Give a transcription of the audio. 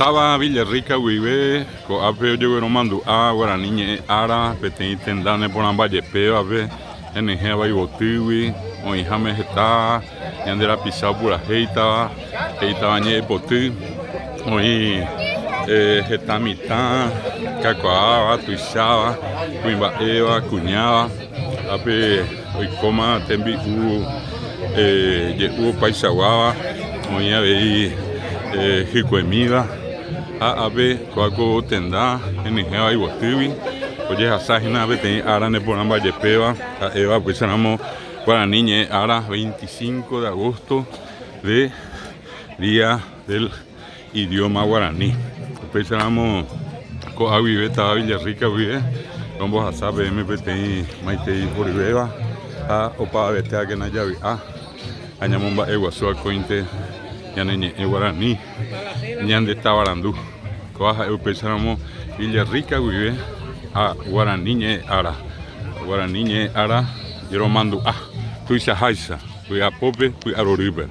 Táva Villarrica guive, ko'ápe ojegueromandu'a Guarani ñe'ẽ ára peteĩ tenda neporãmbajepévape, henyhẽva ivotýgui, oĩháme heta ñande rapicha opurahéitava, he'ítava ñe'ẽpoty, oĩ heta mitã kakuaáva, tuicháva, kuimba'éva, kuñáva, ápe oikóma tembi'u je'u opaichaguáva, oĩ avei hykuemíva ha ápe kóa ko tenda henyhẽva ivotýgui ojehasa hína peteĩ ára neporãmbajepéva ha'éva upéicharamo Guarani ñe'ẽ ára 25 de agosto de día del idioma guarani. Upéicharamo ko'a guive táva Villarrica guive rombohasa peẽme peteĩ maitei horyvéva ha opavavetéakena javy'a ha ñamomba'eguasu akóinte ñane ñe'ẽ guarani ñande tavarandu. Kóva ha'e upéicharamo Villarrica guive ha guarani ñe'ẽ ára. Guarani ñe'ẽ ára jeromandu'a tuichaháicha, vy'apópe, py'arorýpe.